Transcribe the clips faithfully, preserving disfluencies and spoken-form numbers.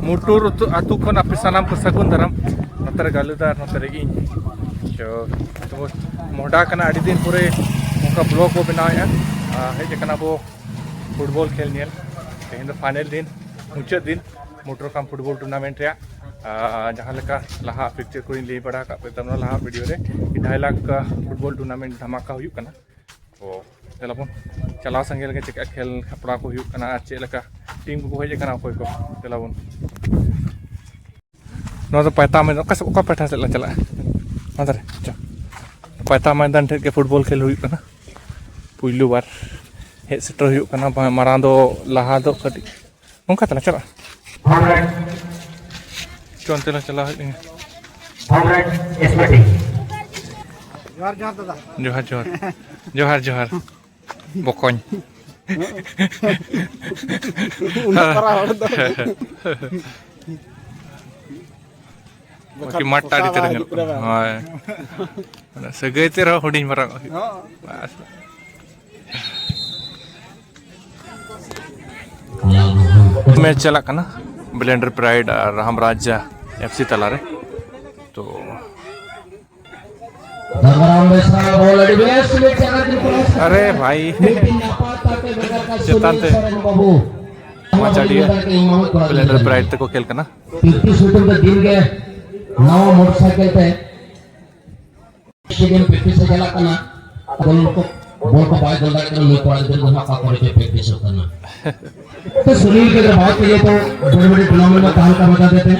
ᱢᱩᱴᱩᱨ ᱟᱹᱛᱩ, ᱟᱹᱛᱩ ᱠᱷᱚᱱ ᱟᱯᱮ ᱥᱟᱱᱟᱢ ᱠᱚ ᱥᱟᱹᱜᱩᱱ ᱫᱟᱨᱟᱢ᱾ ᱱᱚᱛᱮ ᱨᱮ ᱜᱟᱹᱞᱩᱫᱟ, ᱱᱚᱛᱮ ᱨᱮ ᱤᱧ᱾ ᱛᱚ, ᱛᱚ ᱢᱚᱦᱰᱟ ᱠᱟᱱᱟ, ᱟᱹᱰᱤ ᱫᱤᱱ ᱯᱚᱨᱮ ᱱᱚᱝᱠᱟ ᱵᱞᱚᱜ ᱵᱚ ᱵᱮᱱᱟᱣᱮᱫᱼᱟ᱾ ᱟᱨ ᱦᱮᱡ ᱟᱠᱟᱱᱟ ᱵᱚ ᱯᱷᱩᱴᱵᱚᱞ ᱠᱷᱮᱞ ᱧᱮᱞ᱾ ᱛᱮᱦᱮᱧ ᱫᱚ ᱯᱷᱟᱭᱱᱮᱞ ᱫᱤᱱ, ᱢᱩᱪᱟᱹᱫ ᱫᱤᱱ ᱢᱚᱴᱚᱨ ᱠᱟᱢ ᱯᱷᱩᱴᱵᱚᱞ ᱴᱩᱨᱱᱟᱢᱮᱱᱴ ᱨᱮᱭᱟᱜ᱾ ᱟᱨ ᱡᱟᱦᱟᱸ ᱞᱮᱠᱟ ᱞᱟᱦᱟ ᱯᱤᱠᱪᱟᱨ ᱠᱚᱧ ᱞᱟᱹᱭ ᱵᱟᱲᱟ ᱟᱠᱟᱫ ᱯᱮ ᱛᱟᱵᱚᱱᱟ ᱞᱟᱦᱟ ᱵᱷᱤᱰᱤᱭᱳ ᱨᱮ, ᱰᱷᱟᱭ ᱞᱟᱠᱷ ᱯᱷᱩᱴᱵᱚᱞ ᱴᱩᱨᱱᱟᱢᱮᱱᱴ ᱫᱷᱟᱢᱟᱠᱟ ᱦᱩᱭᱩᱜ ᱠᱟᱱᱟ᱾ ᱛᱚ ᱫᱮᱞᱟ ᱵᱚᱱ ᱪᱟᱞᱟᱣ ᱥᱟᱸᱜᱮ ᱞᱮᱜᱮ, ᱪᱮᱫ ᱞᱮᱠᱟ ᱠᱷᱮᱞ ᱦᱮᱯᱨᱟᱣ ᱠᱚ ᱦᱩᱭᱩᱜ ᱠᱟᱱᱟ ᱟᱨ ᱪᱮᱫ ᱞᱮᱠᱟ ᱴᱤᱢ ᱠᱚᱠᱚ ᱦᱮᱡ ᱟᱠᱟᱱᱟ ᱚᱠᱚᱭ ᱠᱚ᱾ ᱫᱮᱞᱟ ᱵᱚᱱ᱾ ᱱᱚᱣᱟ ᱫᱚ ᱯᱟᱭᱛᱟ ᱢᱚᱭᱫᱟᱱ, ᱚᱠᱟ ᱥᱮᱫ, ᱚᱠᱟ ᱯᱟᱭᱴᱟ ᱥᱮᱫ ᱞᱟᱝ ᱪᱟᱞᱟᱜᱼᱟ? ᱱᱚᱣᱟ ᱫᱷᱟᱨᱮ, ᱪᱚ᱾ ᱯᱟᱭᱛᱟ ᱢᱚᱭᱫᱟᱱ ᱴᱷᱮᱱ ᱜᱮ ᱯᱷᱩᱴᱵᱚᱞ ᱠᱷᱮᱞ ᱦᱩᱭᱩᱜ ᱠᱟᱱᱟ᱾ ᱯᱩᱭᱞᱩ ᱵᱟᱨ ᱦᱮᱡ ᱥᱮᱴᱮᱨ ᱦᱩᱭᱩᱜ ᱠᱟᱱᱟ᱾ ᱵᱟᱝ, ᱢᱟᱨᱟᱝ ᱫᱚ, ᱞᱟᱦᱟ ᱫᱚ ᱠᱟᱹᱴᱤᱡ ᱱᱚᱝᱠᱟ ᱛᱮᱞᱟᱝ ᱪᱟᱞᱟᱜᱼᱟ᱾ ᱪᱚ, ᱚᱱᱛᱮ ᱞᱟᱝ ᱪᱟᱞᱟᱣ ᱦᱮᱡ ᱞᱮᱱᱜᱮ᱾ ᱡᱚᱦᱟᱨ, ᱡᱚᱦᱟᱨ ᱫᱟᱫᱟ᱾ ᱡᱚᱦᱟᱨ, ᱡᱚᱦᱟᱨ᱾ ᱡᱚᱦᱟᱨ, ᱡᱚᱦᱟᱨ᱾ ᱵᱚᱠᱚᱧ᱾ ᱩᱱᱟᱹᱜ ᱯᱟᱨᱟ ᱦᱚᱲ ᱫᱚ᱾ ᱵᱟᱠᱷᱟᱱ ᱢᱟᱴ ᱴᱟᱺᱰᱤ ᱛᱮ ᱯᱷᱚᱥᱟ ᱧᱮᱞᱚᱜ ᱵᱟᱝ ᱠᱟᱱᱟ᱾ ᱦᱤᱡᱩᱜ ᱠᱟᱱᱟ᱾ ᱦᱳᱭ᱾ ᱢᱟᱱᱮ ᱥᱟᱹᱜᱟᱹᱭ ᱛᱮ ᱨᱮᱦᱚᱸ ᱦᱩᱰᱤᱧ ᱢᱟᱨᱟᱝ ᱦᱩᱭᱩᱜ᱾ ᱦᱚᱸ᱾ ᱵᱟᱥ᱾ ᱢᱮᱪ ᱪᱟᱞᱟᱜ ᱠᱟᱱᱟ ᱵᱞᱮᱱᱰᱟᱨ ᱯᱨᱟᱭᱤᱰ ᱟᱨ ᱨᱟᱢᱨᱟᱡᱽ ᱮᱯᱷ ᱥᱤ ᱛᱟᱞᱟᱨᱮ᱾ ᱛᱚ ᱫᱷᱚᱨᱢᱚᱨᱟᱢ ᱵᱮᱥᱨᱟ ᱵᱚᱞ ᱟᱹᱰᱤ ᱵᱮᱥ ᱢᱤᱫ ᱡᱟᱭᱜᱟ ᱨᱮ ᱠᱚ ᱟᱨᱮ ᱵᱷᱟᱭ᱾ ᱢᱤᱫᱴᱤᱱ ᱱᱟᱯᱟᱭ ᱛᱟᱨᱛᱮ ᱵᱷᱮᱜᱟᱨ ᱠᱟᱱ ᱪᱮᱛᱟᱱ ᱥᱩᱱᱤᱞ ᱛᱮ᱾ ᱥᱚᱨᱮᱱ ᱵᱟᱹᱵᱩ᱾ ᱢᱟ ᱪᱟᱹᱰᱤᱭᱟᱹ᱾ ᱤᱧ ᱢᱟᱢᱚ ᱠᱚᱲᱟ ᱵᱞᱮᱱᱰᱟᱨ ᱜᱤᱫᱽᱨᱟᱹ᱾ ᱯᱨᱟᱭᱤᱰ ᱛᱮᱠᱚ ᱠᱷᱮᱞ ᱠᱟᱱᱟ᱾ ᱯᱨᱮᱠᱴᱤᱥ ᱦᱩᱭᱩᱜ ᱠᱟᱱ ᱫᱤᱱ ᱜᱮ ᱱᱟᱣᱟ ᱢᱚᱴᱚᱨ ᱥᱟᱭᱠᱮᱞ ᱛᱮ᱾ ᱥᱴᱮᱰᱤᱭᱟᱢ ᱯᱨᱮᱠᱴᱤᱥ ᱮ ᱪᱟᱞᱟᱜ ᱠᱟᱱᱟ᱾ ᱵᱚᱞ ᱠᱚ, ᱵᱚᱞ ᱠᱚ ᱵᱟᱭ ᱜᱳᱞ ᱫᱟᱲᱮᱭᱟᱜ ᱠᱟᱱᱟ ᱱᱩᱭ ᱠᱚᱲᱟ ᱜᱤᱫᱽᱨᱟᱹ ᱫᱚ ᱦᱟᱸᱜ ᱚᱠᱟ ᱠᱚᱨᱮ ᱪᱚ ᱯᱨᱮᱠᱴᱤᱥᱚᱜ ᱠᱟᱱᱟ᱾ ᱛᱚ ᱥᱩᱱᱤᱞ ᱜᱤᱫᱽᱨᱟᱹ ᱵᱷᱟᱭ ᱛᱮᱜᱮ ᱛᱚ ᱵᱚᱲ ᱵᱚᱲ ᱴᱩᱨᱱᱟᱢᱮᱱᱴ ᱢᱟ ᱛᱟᱦᱮᱱ ᱠᱟᱱ ᱢᱮᱛᱟ ᱫᱮ ᱛᱮ᱾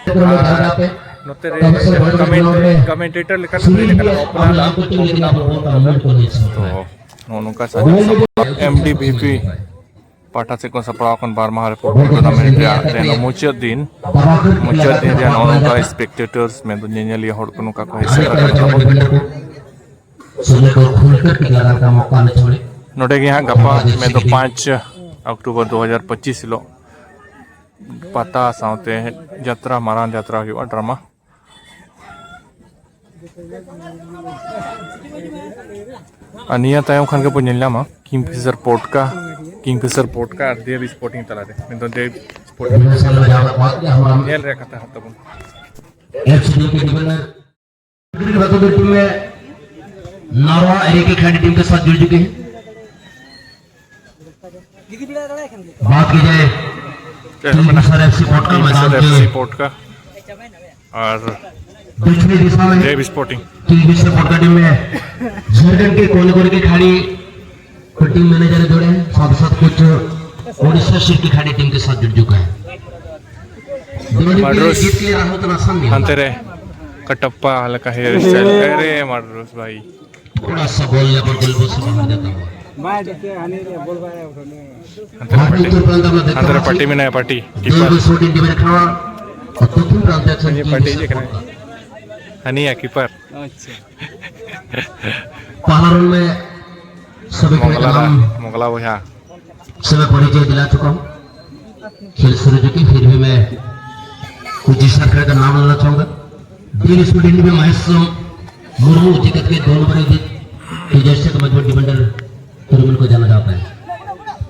ᱟᱨ ᱱᱚᱛᱮ ᱨᱮ ᱛᱚᱵᱮ ᱥᱮ ᱵᱚᱲ ᱵᱚᱲ ᱠᱚᱢᱮᱱᱴ-, ᱴᱩᱨᱱᱟᱢᱮᱱᱴ ᱨᱮ ᱠᱚᱢᱮᱱᱴᱮᱴᱚᱨ ᱞᱮᱠᱟᱛᱮ ᱥᱩᱱᱤᱞ ᱦᱩᱭ ᱞᱮᱠᱟᱱᱟ ᱜᱮ ᱚᱯᱱᱟᱨ, ᱟᱵᱚ ᱞᱟᱝ ᱠᱚ ᱪᱮᱫ ᱞᱮᱠᱟ ᱚᱯᱱᱟᱨ ᱵᱚᱞ ᱠᱚ ᱵᱚᱞ ᱠᱚ ᱛᱚ ᱢᱮᱱᱟᱜ ᱠᱚᱣᱟ᱾ ᱱᱚᱜᱼᱚ ᱱᱚᱝᱠᱟ ᱥᱟᱡᱟᱣ ᱥᱟᱯᱲᱟᱣ ᱮᱢ ᱰᱤ ᱵᱷᱤ ᱯᱤ ᱯᱟᱦᱴᱟ ᱥᱮᱫ ᱠᱷᱚᱱ ᱥᱟᱯᱲᱟᱣ ᱟᱠᱟᱱ ᱵᱟᱨ ᱢᱟᱦᱟ ᱨᱮ ᱯᱷᱩᱴᱵᱚᱞ ᱴᱩᱨᱱᱟᱢᱮᱱᱴ ᱨᱮᱭᱟᱜ ᱛᱮᱦᱮᱧ ᱫᱚ ᱢᱩᱪᱟᱹᱫ ᱫᱤᱱ᱾ ᱢᱩᱪᱟᱹᱫ ᱫᱤᱱ ᱨᱮᱭᱟᱜ ᱱᱚᱜᱼᱚ ᱱᱚᱝᱠᱟ ᱥᱯᱮᱠᱴᱮᱴᱟᱨᱥ, ᱢᱮᱱᱫᱚ ᱧᱮᱧᱮᱞᱤᱭᱟᱹ ᱦᱚᱲ ᱠᱚ ᱱᱚᱝᱠᱟ ᱠᱚ ᱦᱮᱡ ᱥᱮᱴᱮᱨ ᱟᱠᱟᱱ ᱛᱟᱵᱚᱱᱟ᱾ ᱱᱚᱰᱮ ᱜᱮ ᱦᱟᱸᱜ ᱜᱟᱯᱟ, ᱢᱮᱱᱫᱚ ᱯᱟᱸᱪ ᱚᱠᱴᱳᱵᱚᱨ ᱫᱩ ᱦᱟᱡᱟᱨ ᱯᱚᱸᱪᱤᱥ ᱦᱤᱞᱳᱜ ᱯᱟᱛᱟ ᱥᱟᱶᱛᱮ ᱡᱟᱛᱨᱟ, ᱢᱟᱨᱟᱝ ᱡᱟᱛᱨᱟ ᱦᱩᱭᱩᱜᱼᱟ, ᱰᱨᱟᱢᱟ᱾ ᱟᱨ ᱱᱤᱭᱟᱹ ᱛᱟᱭᱚᱢ ᱠᱷᱟᱱ ᱜᱮᱵᱚᱱ ᱧᱮᱞ ᱧᱟᱢᱟ ᱠᱤᱝᱯᱷᱤᱥᱟᱨ ᱯᱚᱴᱠᱟ, ᱠᱤᱝᱯᱷᱤᱥᱟᱨ ᱯᱚᱴᱠᱟ ᱟᱨ ᱫᱮᱵ ᱥᱯᱳᱨᱴᱤᱝ ᱛᱟᱞᱟᱨᱮ᱾ ᱢᱮᱱᱫᱚ ᱫᱮᱵ ᱯᱩᱨᱟᱹ ᱧᱮᱞ ᱨᱮᱭᱟᱜ ᱠᱟᱛᱷᱟ ᱦᱚᱸ ᱛᱟᱵᱚᱱ᱾ एफसीडीएम के डिफेंडर, टीम में नारवा एरिया की खिलाड़ी टीम के साथ जुड़ चुके हैं। बात की जाए, टीम सर एफसी पोटका मैदान के ᱯᱚᱴᱠᱟ ᱟᱨ ᱫᱚᱠᱠᱷᱤᱱ ᱫᱤᱥᱟ ᱢᱮ ᱡᱮᱵᱤ ᱥᱯᱳᱨᱴᱤᱝ। ᱴᱤᱢ ᱵᱤᱥᱮ ᱯᱚᱴᱠᱟ ᱴᱤᱢ ᱢᱮ ᱡᱷᱟᱲᱠᱷᱚᱸᱰ ᱠᱮ ᱠᱳᱱᱮ ᱠᱳᱱᱮ ᱠᱮ ᱠᱷᱤᱞᱟᱲᱤ ᱠᱚ ᱴᱤᱢ ᱢᱮᱱᱮᱡᱟᱨ ᱮ ᱡᱳᱲᱮ ᱦᱮᱸ, ᱥᱟᱛ ᱥᱟᱛ ᱠᱩᱪ ᱳᱰᱤᱥᱟ ᱥᱤᱨ ᱠᱮ ᱠᱷᱤᱞᱟᱲᱤ ᱴᱤᱢ ᱠᱮ ᱥᱟᱛ ᱡᱩᱲ ᱪᱩᱠᱟ ᱦᱮᱸ। ᱢᱟᱰᱨᱳᱥ ᱦᱟᱱᱛᱮ ᱨᱮ ᱠᱟᱴᱟᱯᱯᱟ ᱞᱮᱠᱟ ᱦᱮᱭᱟᱨ ᱥᱴᱟᱭᱤᱞ᱾ ᱟᱨᱮ ᱢᱟᱰᱨᱳᱥ ᱵᱷᱟᱭ᱾ ᱛᱷᱚᱲᱟ ᱥᱟ ᱵᱚᱞ ᱞᱮ ᱵᱚᱞ ᱵᱚᱞ ᱥᱟ ᱵᱟᱝ ᱡᱟᱛᱟ ᱦᱩᱣᱟ᱾ ᱵᱟᱭ ᱫᱤᱥᱟᱹ ᱦᱟᱱᱮ ᱨᱮ ᱵᱚᱞ ᱵᱟᱭ ᱩᱰᱩᱠ᱾ ᱦᱟᱱᱛᱮ ᱨᱮ ᱯᱟᱴᱤ, ᱦᱟᱱᱛᱮ ᱨᱮ ᱯᱟᱴᱤ ᱢᱮᱱᱟᱭᱟ, ᱯᱟᱴᱤ ᱠᱤᱯᱟᱨ᱾ ᱫᱚᱠᱠᱷᱤᱱ ᱯᱨᱟᱱᱛ ᱥᱮ ᱯᱟᱴᱤ ᱦᱤᱡᱩᱜ ᱠᱟᱱᱟᱭ᱾ ᱦᱟᱹᱱᱤᱭᱟ ᱠᱤᱯᱟᱨ᱾ ᱟᱪᱪᱷᱟ᱾ ᱯᱟᱦᱞᱟ ᱨᱟᱣᱩᱱᱰ ᱢᱮ ᱥᱟᱵᱤ ᱢᱚᱜᱽᱞᱟ ᱫᱟ, ᱢᱚᱜᱽᱞᱟ ᱵᱚᱭᱦᱟ᱾ समय परिचय दिला चुका हूँ। खेल शुरू चुकी, फिर भी मैं कुछ इस तरह का नाम लेना चाहूंगा। डीएल स्टूडेंट में महेश मुर्मू जीत के दो नंबर विकेट के जैसे तो मजबूत डिफेंडर टूर्नामेंट को जाना जाता है।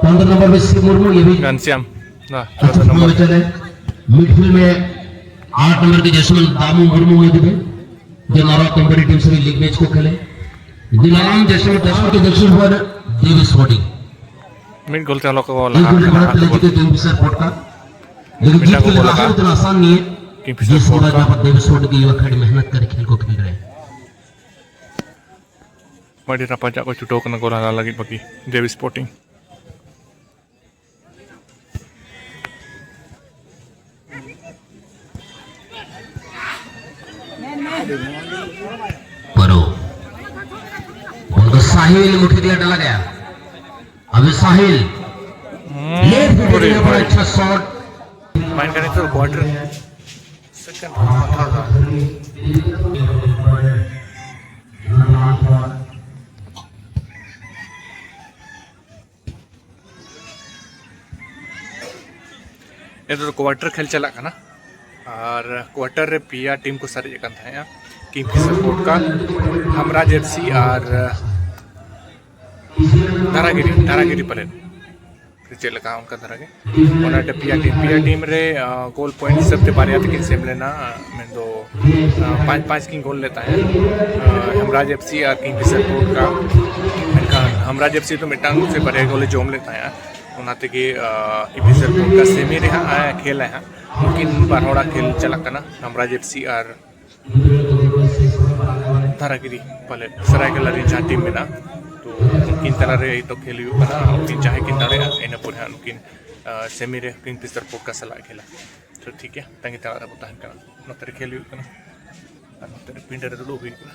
पंद्रह नंबर में शिव मुर्मू, ये भी घनश्याम, ना, अच्छा चौदह नंबर। फॉर्म में चले। मिडफील्ड में आठ नंबर के जैसमन दामू मुर्मू, ये भी जो नारा कंपनी टीम से भी लीग मैच को खेले। दिलाराम जैसमन दस के दक्षिण पर डेविस होर्डिंग। ᱢᱤᱫ ᱜᱳᱞ ᱛᱮ ᱦᱚᱞᱚ ᱠᱚ ᱞᱟᱦᱟ ᱟᱠᱟᱱᱟ ᱦᱟᱛ ᱜᱳᱞ᱾ ᱠᱤᱝᱯᱷᱤᱥᱟᱨ ᱯᱚᱴᱠᱟ᱾ ᱢᱤᱫᱴᱟᱝ ᱠᱚ ᱜᱳᱞ ᱟᱠᱟᱫᱼᱟ᱾ ᱠᱤᱝᱯᱷᱤᱥᱟᱨ ᱯᱚᱴᱠᱟ᱾ ᱟᱹᱰᱤ ᱨᱟᱯᱟᱪᱟᱜ ᱠᱚ ᱪᱷᱩᱴᱟᱹᱣ ᱠᱟᱱᱟ ᱜᱳᱞ ᱦᱟᱞᱟ ᱞᱟᱹᱜᱤᱫ ᱵᱟᱹᱠᱤ ᱡᱮᱵᱤ ᱥᱯᱳᱨᱴᱤᱝ᱾ परो। उनको साहिल मुठिया डाला गया। अभी साहिल। हम्म, ये भी अरे बड़ा भाई। अच्छा शॉट। माइंड करने तो क्वार्टर। सेकंड। ᱱᱤᱛᱚᱜ ᱫᱚ ᱠᱣᱟᱴᱟᱨ ᱠᱷᱮᱞ ᱪᱟᱞᱟᱜ ᱠᱟᱱᱟ ᱟᱨ ᱠᱣᱟᱴᱟᱨ ᱨᱮ ᱯᱮᱭᱟ ᱴᱤᱢ ᱠᱚ ᱥᱟᱨᱮᱡ ᱟᱠᱟᱱ ᱛᱟᱦᱮᱸᱜᱼᱟ, ᱠᱤᱝᱯᱷᱤᱥᱟᱨ ᱯᱚᱴᱠᱟ, ᱦᱟᱢᱨᱟᱡᱽ ᱮᱯᱷ ᱥᱤ ᱟᱨ ᱫᱟᱨᱟᱜᱤᱨᱤ, ᱫᱟᱨᱟᱜᱤᱨᱤ ᱯᱟᱞᱮᱱ᱾ ᱥᱮ ᱪᱮᱫ ᱞᱮᱠᱟ, ᱚᱱᱠᱟ ᱫᱷᱟᱨᱟ ᱜᱮ᱾ ᱚᱱᱟᱛᱮ ᱯᱮᱭᱟ ᱴᱤᱢ, ᱯᱮᱭᱟ ᱴᱤᱢ ᱨᱮ ᱜᱳᱞ ᱯᱚᱭᱮᱱᱴ ᱦᱤᱥᱟᱹᱵ ᱛᱮ ᱵᱟᱨᱭᱟ ᱛᱮᱠᱤᱱ ᱥᱮᱢ ᱞᱮᱱᱟ, ᱢᱮᱱᱫᱚ ᱯᱟᱸᱪ ᱯᱟᱸᱪ ᱠᱤᱱ ᱜᱳᱞ ᱞᱮᱫ ᱛᱟᱦᱮᱸᱫ᱾ ᱦᱮᱢᱨᱟᱡᱽ ᱮᱯᱷ ᱥᱤ ᱟᱨ ᱠᱤᱝ ᱯᱷᱤᱥᱟᱨ ᱯᱳᱰᱠᱟ᱾ ᱢᱮᱱᱠᱷᱟᱱ ᱦᱮᱢᱨᱟᱡᱽ ᱮᱯᱷ ᱥᱤ ᱫᱚ ᱢᱤᱫᱴᱟᱝ ᱥᱮ ᱵᱟᱨᱭᱟ ᱜᱳᱞᱮ ᱡᱚᱢ ᱞᱮᱫ ᱛᱟᱦᱮᱸᱫ, ᱚᱱᱟ ᱛᱮᱜᱮ ᱠᱤᱝ ᱯᱷᱤᱥᱟᱨ ᱯᱳᱰᱠᱟ ᱥᱮᱢᱤ ᱨᱮ ᱦᱟᱸᱜ ᱠᱷᱮᱞ ᱟᱭ ᱦᱟᱸᱜ᱾ ᱩᱱᱠᱤᱱ ᱵᱟᱨ ᱦᱚᱲᱟᱜ ᱠᱷᱮᱞ ᱪᱟᱞᱟᱜ ᱠᱟᱱᱟ, ᱦᱮᱢᱨᱟᱡᱽ ᱮᱯᱷ ᱥᱤ ᱟᱨ ᱫᱷᱟᱨᱟᱜᱤᱨᱤ, ᱯᱟᱞᱮ ᱥᱟᱨᱟᱭᱠᱮᱞᱟ ᱨᱮᱱ ᱡᱟᱦᱟᱸ ᱴᱤᱢ ᱢᱮᱱᱟᱜᱼᱟ, ᱛᱚ ᱩᱱᱠᱤᱱ ᱛᱟᱞᱟᱨᱮ ᱱᱤᱛᱚᱜ ᱠᱷᱮᱞ ᱦᱩᱭᱩᱜ ᱠᱟᱱᱟ᱾ ᱩᱱᱠᱤᱱ ᱡᱟᱦᱟᱸᱭ ᱠᱤᱱ ᱫᱟᱲᱮᱭᱟᱜᱼᱟ, ᱤᱱᱟᱹ ᱯᱚᱨᱮ ᱦᱟᱸᱜ ᱱᱩᱠᱤᱱ ᱥᱮᱢᱤ ᱨᱮ ᱠᱤᱝ ᱯᱷᱤᱥᱟᱨ ᱯᱳᱰᱠᱟ ᱥᱟᱞᱟᱜ ᱠᱷᱮᱞᱟ᱾ ᱛᱚ ᱴᱷᱤᱠ ᱜᱮᱭᱟ, ᱛᱟᱺᱜᱤ ᱛᱟᱲᱟᱜ ᱨᱮᱵᱚ ᱛᱟᱦᱮᱱ ᱠᱟᱱᱟ᱾ ᱱᱚᱛᱮ ᱨᱮ ᱠᱷᱮᱞ ᱦᱩᱭᱩᱜ ᱠᱟᱱᱟ ᱟᱨ ᱱᱚᱛᱮ ᱨᱮ ᱯᱤᱸᱰᱟᱹ ᱨᱮ ᱫᱩᱲᱩᱵ ᱦᱩᱭ ᱠᱟᱱᱟ᱾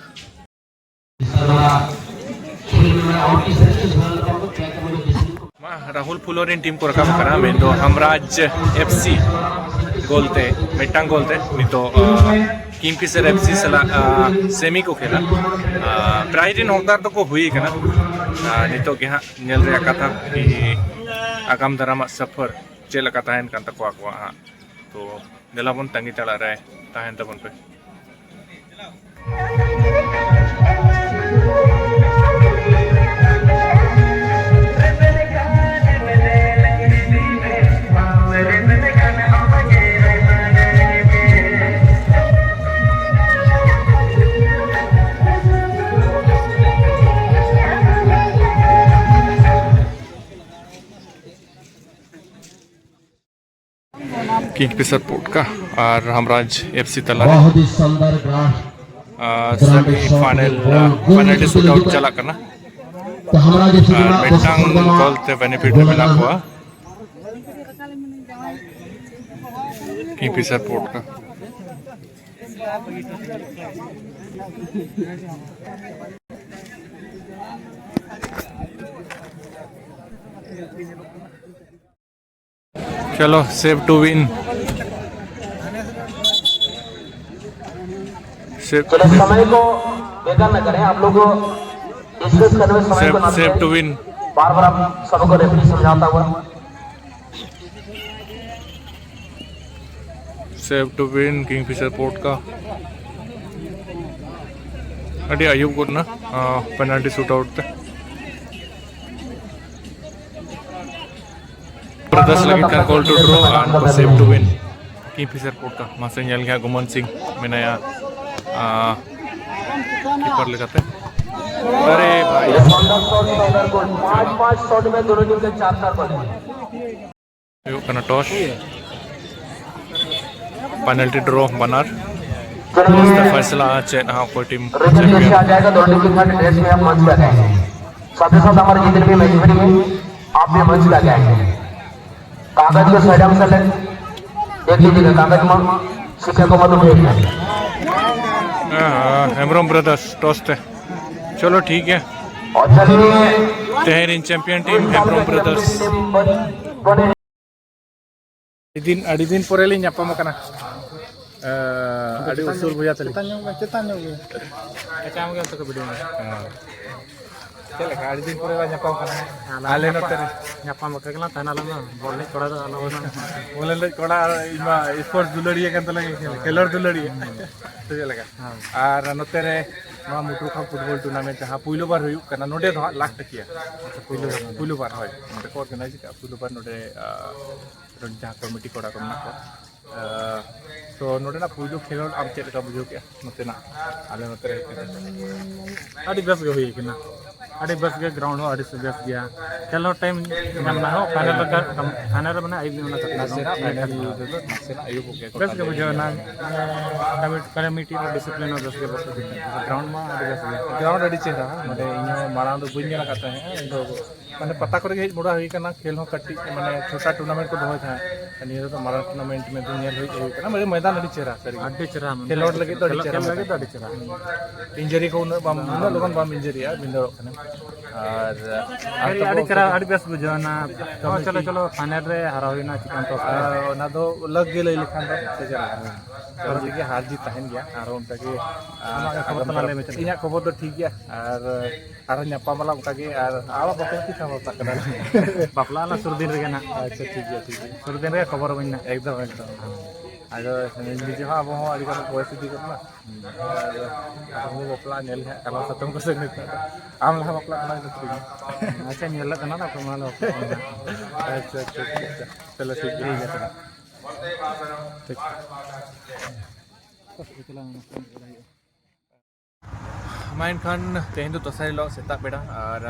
ᱢᱟ, ᱨᱟᱦᱩᱞ ᱯᱷᱩᱞᱳ ᱨᱮᱱ ᱴᱤᱢ ᱠᱚ ᱨᱟᱠᱟᱵ ᱠᱟᱱᱟ, ᱢᱮᱱᱫᱚ ᱦᱟᱢᱨᱟᱡᱽ ᱮᱯᱷ ᱥᱤ ᱜᱳᱞ ᱛᱮ, ᱢᱤᱫᱴᱟᱝ ᱜᱳᱞ ᱛᱮ᱾ ᱱᱤᱛᱚᱜ ᱠᱤᱝ ᱯᱷᱤᱥᱟᱨ ᱮᱯᱷ ᱥᱤ ᱥᱟᱞᱟᱜ ᱥᱮᱢᱤ ᱠᱚ ᱠᱷᱮᱞᱟ᱾ ᱯᱨᱟᱭ ᱨᱮᱱ ᱦᱚᱠᱫᱟᱨ ᱫᱚᱠᱚ ᱦᱩᱭ ᱠᱟᱱᱟ᱾ ᱱᱤᱛᱚᱜ ᱜᱮ ᱦᱟᱸᱜ ᱧᱮᱞ ᱨᱮᱭᱟᱜ ᱠᱟᱛᱷᱟ ᱠᱤ ᱟᱜᱟᱢ ᱫᱟᱨᱟᱢᱟᱜ ᱥᱟᱯᱷᱟᱨ ᱪᱮᱫ ᱞᱮᱠᱟ ᱛᱟᱦᱮᱱ ᱠᱟᱱ ᱛᱟᱠᱚᱣᱟ ᱟᱠᱚᱣᱟᱜ ᱦᱟᱸᱜ᱾ ᱛᱚ ᱫᱮᱞᱟ ᱵᱚᱱ ᱛᱟᱺᱜᱤ ᱛᱟᱲᱟᱜ ᱨᱮ ᱛᱟᱦᱮᱱ ᱛᱟᱵᱚᱱ ᱯᱮ᱾ ᱠᱤᱝ ᱯᱷᱤᱥᱟᱨ ᱯᱳᱰᱠᱟ ᱟᱨ ᱦᱟᱢᱨᱟᱡᱽ ᱮᱯᱷ ᱥᱤ ᱛᱟᱞᱟᱨᱮ semi final, penalty shoot out ᱪᱟᱞᱟᱜ ᱠᱟᱱᱟ᱾ ᱟᱨ ᱢᱤᱫᱴᱟᱝ ᱜᱳᱞ ᱛᱮ ᱵᱮᱱᱤᱯᱷᱤᱴ ᱨᱮ ᱢᱮᱱᱟᱜ ᱠᱚᱣᱟ ᱠᱤᱝ ᱯᱷᱤᱥᱟᱨ ᱯᱳᱰᱠᱟ᱾ चलो, save to win। Save, चलो, समय को बेकार न करें, आप लोग डिस्कस करने में समय को save, ना save to win। बार बार आप सबको रेफरी समझाता हुआ। Save to win, Kingfisher port का। ᱟᱹᱰᱤ ᱟᱹᱭᱩᱵ ᱜᱚᱫ ᱮᱱᱟ, ᱯᱮᱱᱟᱞᱴᱤ ᱥᱩᱴ ᱟᱣᱩᱴ ᱛᱮ᱾ ᱫᱚᱥ ᱞᱟᱹᱜᱤᱫ ᱠᱷᱟᱱ call to draw ᱟᱨ ᱱᱩᱠᱩ save to win᱾ Kingfisher ᱯᱚᱴᱠᱟ ᱢᱟᱥᱮ ᱧᱮᱞ ᱜᱮ ᱦᱟᱸᱜ ᱜᱩᱢᱟᱱ ᱥᱤᱝ ᱢᱮᱱᱟᱭᱟ ᱠᱤᱯᱟᱨ ᱞᱮᱠᱟᱛᱮ᱾ ᱟᱨᱮ ᱵᱷᱟᱭ᱾ पाँच पाँच शॉट में दोनों टीम के चार चार बॉल। ᱦᱩᱭᱩᱜ ᱠᱟᱱᱟ ᱴᱚᱥ, ᱯᱮᱱᱟᱞᱴᱤ ᱰᱨᱚ ᱵᱟᱱᱟᱨ᱾ ᱯᱷᱟᱭᱥᱟᱞᱟ ᱪᱮᱫ ᱦᱟᱸᱜ ᱚᱠᱚᱭ ᱴᱤᱢ ᱨᱮᱡᱟᱞᱴ ᱪᱮᱢᱯᱤᱭᱚᱱ? आ जाएगा, दोनों टीम के साथ ड्रेस में हम मंच पे आ जाएंगे। साथ ही साथ हमारे जितने भी मैच भी हैं, आप भी मंच पे आ जाएंगे। कागज को साइड में से ले, देख लीजिएगा, कागज में सिक्के को मत उठेगा। हाँ, हेम्ब्रम ब्रदर्स टॉस थे। चलो ठीक है। और चलिए, ᱛᱮᱦᱮᱧ ᱨᱮᱱ ᱪᱟᱢᱯᱤᱭᱟᱱ ᱴᱤᱢ ᱦᱮᱢᱵᱨᱚᱢ ᱵᱨᱟᱫᱟᱨᱥ᱾ ᱟᱹᱰᱤ ᱫᱤᱱ, ᱟᱹᱰᱤ ᱫᱤᱱ ᱯᱚᱨᱮ ᱞᱤᱧ ᱧᱟᱯᱟᱢ ᱠᱟᱱᱟ᱾ ᱟᱹᱰᱤ ᱩᱥᱩᱞ ᱵᱚᱭᱦᱟ ᱛᱟᱹᱞᱤᱧ᱾ ᱪᱮᱛᱟᱱ ᱧᱚᱜ ᱜᱮ, ᱪᱮᱛᱟᱱ ᱧᱚᱜ ᱜᱮ᱾ ᱠᱟᱪᱟ ᱧᱚᱜ ᱜᱮ ᱚᱱᱛᱮ ᱠᱚ ᱵᱷᱤᱰᱤᱭᱳ ᱢᱮ᱾ ᱦᱮᱸ᱾ ᱪᱮᱫ ᱞᱮᱠᱟ ᱟᱹᱰᱤ ᱫᱤᱱ ᱯᱚᱨᱮ ᱞᱟᱝ ᱧᱟᱯᱟᱢ ᱠᱟᱱᱟ? ᱟᱞᱮ ᱱᱚᱛᱮ ᱨᱮ᱾ ᱧᱟᱯᱟᱢ ᱵᱟᱠᱷᱨᱟ ᱜᱮᱞᱟᱝ ᱛᱟᱦᱮᱱᱟ, ᱟᱞᱮ ᱢᱟ ᱵᱚᱞ ᱮᱱᱮᱡ ᱠᱚᱲᱟ ᱫᱚ ᱟᱞᱚ ᱵᱚᱱ᱾ ᱵᱚᱞ ᱮᱱᱮᱡ ᱠᱚᱲᱟ ᱟᱨ ᱤᱧ ᱢᱟ ᱥᱯᱳᱨᱴᱥ ᱫᱩᱞᱟᱹᱲᱤᱭᱟᱹ ᱠᱟᱱ ᱛᱟᱞᱟᱝ, ᱠᱷᱮᱞᱳᱰ ᱫᱩᱞᱟᱹᱲᱤᱭᱟᱹ᱾ ᱥᱮ ᱪᱮᱫ ᱞᱮᱠᱟ? ᱦᱮᱸ᱾ ᱟᱨ ᱱᱚᱛᱮ ᱨᱮ ᱱᱚᱣᱟ ᱢᱩᱴᱨᱩ ᱠᱷᱚᱱ ᱯᱷᱩᱴᱵᱚᱞ ᱴᱩᱨᱱᱟᱢᱮᱱᱴ ᱡᱟᱦᱟᱸ ᱯᱩᱭᱞᱩ ᱵᱟᱨ ᱦᱩᱭᱩᱜ ᱠᱟᱱᱟ, ᱱᱚᱰᱮ ᱫᱚ ᱦᱟᱸᱜ ᱞᱟᱠᱷ ᱴᱟᱠᱤᱭᱟ᱾ ᱯᱩᱭᱞᱩ ᱵᱟᱨ᱾ ᱯᱩᱭᱞᱩ ᱵᱟᱨ, ᱦᱳᱭ᱾ ᱱᱚᱰᱮ ᱠᱚ ᱚᱨᱜᱟᱱᱟᱭᱤᱡᱽ ᱠᱟᱜᱼᱟ, ᱯᱩᱭᱞᱩ ᱵᱟᱨ ᱱᱚᱰᱮ, ᱟᱸ, ᱱᱚᱰᱮ ᱡᱟᱦᱟᱸ ᱠᱚᱢᱤᱴᱤ ᱠᱚᱲᱟ ᱠᱚ ᱢᱮᱱᱟᱜ ᱠᱚᱣᱟ᱾ ᱟᱸ, ᱛᱚ ᱱᱚᱰᱮᱱᱟᱜ ᱯᱩᱭᱞᱩ ᱠᱷᱮᱞᱳᱰ ᱟᱢ ᱪᱮᱫ ᱞᱮᱠᱟ ᱵᱩᱡᱷᱟᱹᱣ ᱠᱮᱜᱼᱟ ᱱᱚᱛᱮᱱᱟᱜ, ᱟᱞᱮ ᱱᱚᱛᱮ ᱨᱮ ᱦᱮᱡ ᱠᱟᱛᱮ? ᱟᱹᱰᱤ ᱵᱮᱥ ᱜᱮ ᱦᱩᱭ ᱠᱟᱱᱟ, ᱟᱹᱰᱤ ᱵᱮᱥ ᱜᱮ, ᱜᱨᱟᱣᱩᱱᱰ ᱦᱚᱸ ᱟᱹᱰᱤ ᱵᱮᱥ ᱜᱮᱭᱟ, ᱠᱷᱮᱞ ᱦᱚᱸ ᱴᱟᱭᱤᱢ ᱧᱟᱢ ᱮᱱᱟ, ᱦᱚᱸ ᱯᱷᱟᱭᱱᱮᱞ ᱞᱮᱠᱟ, ᱯᱷᱟᱭᱱᱮᱞ ᱨᱮ ᱢᱟᱱᱮ ᱟᱹᱭᱩᱵ ᱧᱚᱜ ᱮᱱᱟ ᱠᱟᱹᱴᱤᱡ ᱱᱟᱥᱮᱱᱟᱜ ᱪᱩᱞᱩᱝ᱾ ᱯᱷᱟᱭᱱᱮᱞ ᱨᱮᱫᱚ ᱱᱟᱥᱮᱱᱟᱜ ᱟᱹᱭᱩᱵᱚᱜ ᱜᱮᱭᱟ ᱠᱚ ᱵᱮᱥ ᱜᱮ ᱴᱟᱭᱤᱢ ᱵᱩᱡᱷᱟᱹᱣ ᱮᱱᱟ, ᱧᱟᱢ ᱮᱱᱟ᱾ ᱠᱚᱢᱤ-, ᱠᱚᱢᱤᱴᱤ ᱨᱮ ᱰᱤᱥᱤᱯᱞᱤᱱ ᱦᱚᱸ ᱵᱮᱥ ᱜᱮ ᱵᱚᱨᱛᱚ ᱜᱮ᱾ ᱜᱨᱟᱣᱩᱱᱰ ᱢᱟ ᱟᱹᱰᱤ ᱵᱮᱥ ᱜᱮ᱾ ᱜᱨᱟᱣᱩᱱᱰ ᱟᱹᱰᱤ ᱪᱮᱦᱨᱟ, ᱱᱚᱰᱮ ᱤᱧ ᱦᱚᱸ ᱢᱟᱲᱟᱝ ᱫᱚ ᱵᱟᱹᱧ ᱧᱮᱞ ᱟᱠᱟᱫ ᱛᱟᱦᱮᱸᱫ, ᱤᱧ ᱫᱚ ᱢᱟᱱᱮ ᱯᱟᱛᱟ ᱠᱚᱨᱮ ᱜᱮ ᱦᱮᱡ ᱵᱟᱲᱟ ᱦᱩᱭ ᱠᱟᱱᱟ, ᱠᱷᱮᱞ ᱦᱚᱸ ᱠᱟᱹᱴᱤᱡ ᱢᱟᱱᱮ ᱪᱷᱳᱴᱟ ᱴᱩᱨᱱᱟᱢᱮᱱᱴ ᱠᱚ ᱫᱚᱦᱚᱭ ᱛᱟᱦᱮᱸᱫ, ᱱᱤᱭᱟᱹ ᱫᱷᱟᱣ ᱫᱚ ᱢᱟᱨᱟᱝ ᱴᱩᱨᱱᱟᱢᱮᱱᱴ ᱢᱮᱱᱛᱮ ᱧᱮᱞ ᱦᱮᱡ ᱦᱩᱭ ᱠᱟᱱᱟ, ᱢᱟᱱᱮ ᱢᱚᱭᱫᱟᱱ ᱟᱹᱰᱤ ᱪᱮᱦᱨᱟ ᱥᱟᱹᱨᱤ ᱜᱮ᱾ ᱟᱹᱰᱤ ᱪᱮᱦᱨᱟ, ᱢᱟᱱᱮ ᱠᱷᱮᱞᱳᱰ ᱞᱟᱹᱜᱤᱫ ᱫᱚ ᱟᱹᱰᱤ ᱠᱷᱮᱞᱳᱰ, ᱪᱮᱦᱨᱟ ᱠᱷᱮᱞ ᱞᱟᱹᱜᱤᱫ ᱫᱚ ᱟᱹᱰᱤ ᱪᱮᱦᱨᱟ᱾ ᱤᱱᱡᱟᱹᱨᱤ ᱠᱚ ᱩᱱᱟᱹᱜ ᱵᱟᱢ, ᱩᱱᱟᱹᱜ ᱞᱚᱜᱚᱱ ᱵᱟᱢ ᱤᱱᱡᱟᱹᱨᱤᱜᱼᱟ, ᱵᱷᱤᱸᱫᱟᱹᱲᱚᱜ ᱠᱟᱱᱟ᱾ ᱟᱨ, ᱟᱨ ᱟᱹᱰᱤ, ᱛᱚᱵᱮ ᱟᱹᱰᱤ ᱪᱮᱦᱨᱟ, ᱚᱱᱠᱟ ᱟᱹᱰᱤ ᱵᱮᱥ ᱵᱩᱡᱷᱟᱹᱣ ᱮᱱᱟ᱾ ᱦᱚᱸ, ᱪᱚᱞᱚ, ᱠᱚᱢᱤᱴᱤ ᱪᱚᱞᱚ, ᱯᱷᱟᱭᱱᱮᱞ ᱨᱮ ᱦᱟᱨᱟᱣ ᱦᱩᱭᱱᱟ, ᱪᱤᱠᱟᱹᱢ ᱴᱚᱥ ᱠᱮᱫᱟ? ᱟᱨ ᱚᱱᱟ ᱫᱚ ᱞᱟᱠ ᱜᱮ ᱞᱟᱹᱭ ᱞᱮᱠᱷᱟᱱ ᱫᱚ, ᱥᱮ ᱪᱮᱫ ᱞᱮᱠᱟ? ᱦᱮᱸ᱾ ᱠᱟᱨᱚᱱ ᱛᱮᱜᱮ ᱦᱟᱨ ᱡᱤᱛ ᱛᱟᱦᱮᱱ ᱜᱮᱭᱟ, ᱟᱨ ᱚᱱᱠᱟ ᱜᱮ, ᱟᱢᱟᱜ ᱜᱮ ᱠᱷᱚᱵᱚᱨ ᱛᱟᱞᱟᱝ ᱞᱟᱹᱭ ᱢᱮ, ᱪᱮᱫ ᱞᱮᱠᱟ? ᱤᱧᱟᱹᱜ ᱠᱷᱚᱵᱚᱨ ᱫᱚ ᱴᱷᱤᱠ ᱜᱮᱭᱟ, ᱟᱨ ᱟᱨᱦᱚᱸ ᱧᱟᱯᱟᱢ ᱟᱞᱟᱝ ᱚᱱᱠᱟ ᱜᱮ, ᱟᱨ ᱟᱢᱟᱜ ᱵᱟᱯᱞᱟ ᱛᱤᱥ ᱟᱢ ᱵᱟᱯᱞᱟᱜ ᱠᱟᱱᱟ? ᱵᱟᱯᱞᱟ ᱟᱞᱟᱝ ᱥᱩᱨ ᱫᱤᱱ ᱨᱮᱜᱮ ᱱᱟᱦᱟᱜ᱾ ᱟᱪᱪᱷᱟ, ᱴᱷᱤᱠ ᱜᱮᱭᱟ, ᱴᱷᱤᱠ ᱜᱮᱭᱟ᱾ ᱥᱩᱨ ᱫᱤᱱ ᱨᱮᱜᱮ ᱠᱷᱚᱵᱚᱨ ᱟᱹᱢᱟᱹᱧ ᱱᱟᱦᱟᱜ᱾ ᱮᱠᱫᱚᱢ, ᱮᱠᱫᱚᱢ᱾ ᱟᱫᱚ ᱱᱤᱡᱮ ᱦᱚᱸ ᱟᱵᱚ ᱦᱚᱸ ᱟᱹᱰᱤ ᱜᱟᱱ ᱵᱚᱭᱮᱥ ᱤᱫᱤ ᱜᱚᱫ ᱱᱟ᱾ ᱟᱫᱚ ᱟᱵᱚ ᱵᱟᱯᱞᱟ ᱧᱮᱞ ᱦᱟᱸᱜ ᱠᱟᱱᱟ ᱥᱟᱛᱚᱢ ᱠᱚ ᱥᱮ ᱱᱤᱛᱚᱜ ᱫᱚ᱾ ᱟᱢ ᱞᱟᱦᱟ ᱵᱟᱯᱞᱟ ᱠᱟᱱᱟ ᱥᱮ ᱛᱤᱱ? ᱟᱪᱪᱷᱟ, ᱧᱮᱞ ᱞᱮᱫ ᱠᱟᱱᱟ ᱛᱟᱯᱚᱨ ᱢᱟ ᱞᱮ ᱵᱟᱯᱞᱟ ᱠᱟᱱᱟ᱾ ᱟᱪᱪᱷᱟ, ᱟᱪᱪᱷᱟ, ᱟᱪᱪᱷᱟ, ᱟᱪᱪᱷᱟ᱾ ᱪᱚᱞᱚ, ᱴᱷᱤᱠ ᱜᱮᱭᱟ᱾ ᱴᱷᱤᱠ ᱜᱮᱭᱟ, ᱪᱚᱞᱚ᱾ ᱴᱷᱤᱠ᱾ ᱢᱟ ᱮᱱᱠᱷᱟᱱ ᱛᱮᱦᱮᱧ ᱫᱚ ᱫᱚᱥᱟᱨ ᱦᱤᱞᱳᱜ ᱥᱮᱛᱟᱜ ᱵᱮᱲᱟ, ᱟᱨ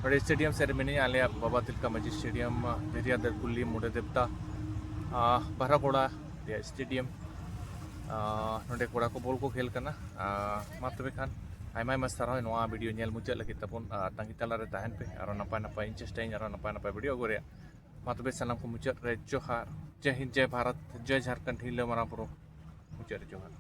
ᱱᱚᱰᱮ ᱥᱴᱮᱰᱤᱭᱟᱢ ᱥᱮᱫ ᱨᱮ ᱢᱤᱱᱟᱹᱧᱟ, ᱟᱞᱮᱭᱟᱜ ᱵᱟᱵᱟ ᱛᱤᱞᱠᱟ ᱢᱟᱹᱡᱷᱤ ᱥᱴᱮᱰᱤᱭᱟᱢ, ᱫᱷᱤᱨᱤᱭᱟᱫᱟᱨ ᱠᱩᱞᱦᱤ, ᱢᱩᱸᱰᱟᱹ ᱫᱮᱵᱽᱛᱟ, ᱟᱨ ᱵᱟᱨᱟᱜᱚᱲᱟ ᱨᱮᱭᱟᱜ ᱥᱴᱮᱰᱤᱭᱟᱢ᱾ ᱟᱨ ᱱᱚᱰᱮ ᱠᱚᱲᱟ ᱠᱚ ᱵᱚᱞ ᱠᱚ ᱠᱷᱮᱞ ᱠᱟᱱᱟ᱾ ᱟᱨ ᱢᱟ ᱛᱚᱵᱮ ᱠᱷᱟᱱ ᱟᱭᱢᱟ ᱟᱭᱢᱟ ᱥᱟᱨᱦᱟᱣ ᱱᱚᱣᱟ ᱵᱷᱤᱰᱤᱭᱳ ᱧᱮᱞ ᱢᱩᱪᱟᱹᱫ ᱞᱟᱹᱜᱤᱫ ᱛᱟᱵᱚᱱ᱾ ᱟᱨ ᱛᱟᱺᱜᱤ ᱛᱟᱞᱟᱨᱮ ᱛᱟᱦᱮᱱ ᱯᱮ, ᱟᱨᱚ ᱱᱟᱯᱟᱭ ᱱᱟᱯᱟᱭ ᱤᱧ ᱪᱮᱥᱴᱟᱭᱟᱹᱧ ᱟᱨᱚ ᱱᱟᱯᱟᱭ ᱱᱟᱯᱟᱭ ᱵᱷᱤᱰᱤᱭᱳ ᱟᱹᱜᱩ ᱨᱮᱭᱟᱜ᱾ ᱢᱟ ᱛᱚᱵᱮ ᱥᱟᱱᱟᱢ ᱠᱚ ᱢᱩᱪᱟᱹᱫ ᱨᱮ ᱡᱚᱦᱟᱨ, ᱡᱟᱭ ᱦᱤᱱᱫ, ᱡᱟᱭ ᱵᱷᱟᱨᱚᱛ, ᱡᱟᱭ ᱡᱷᱟᱨᱠᱷᱚᱸᱰ, ᱦᱤᱞᱟᱹ ᱢᱟᱨᱟᱝ ᱵᱩᱨᱩ᱾ ᱢᱩᱪᱟᱹᱫ ᱨᱮ ᱡᱚᱦᱟᱨ᱾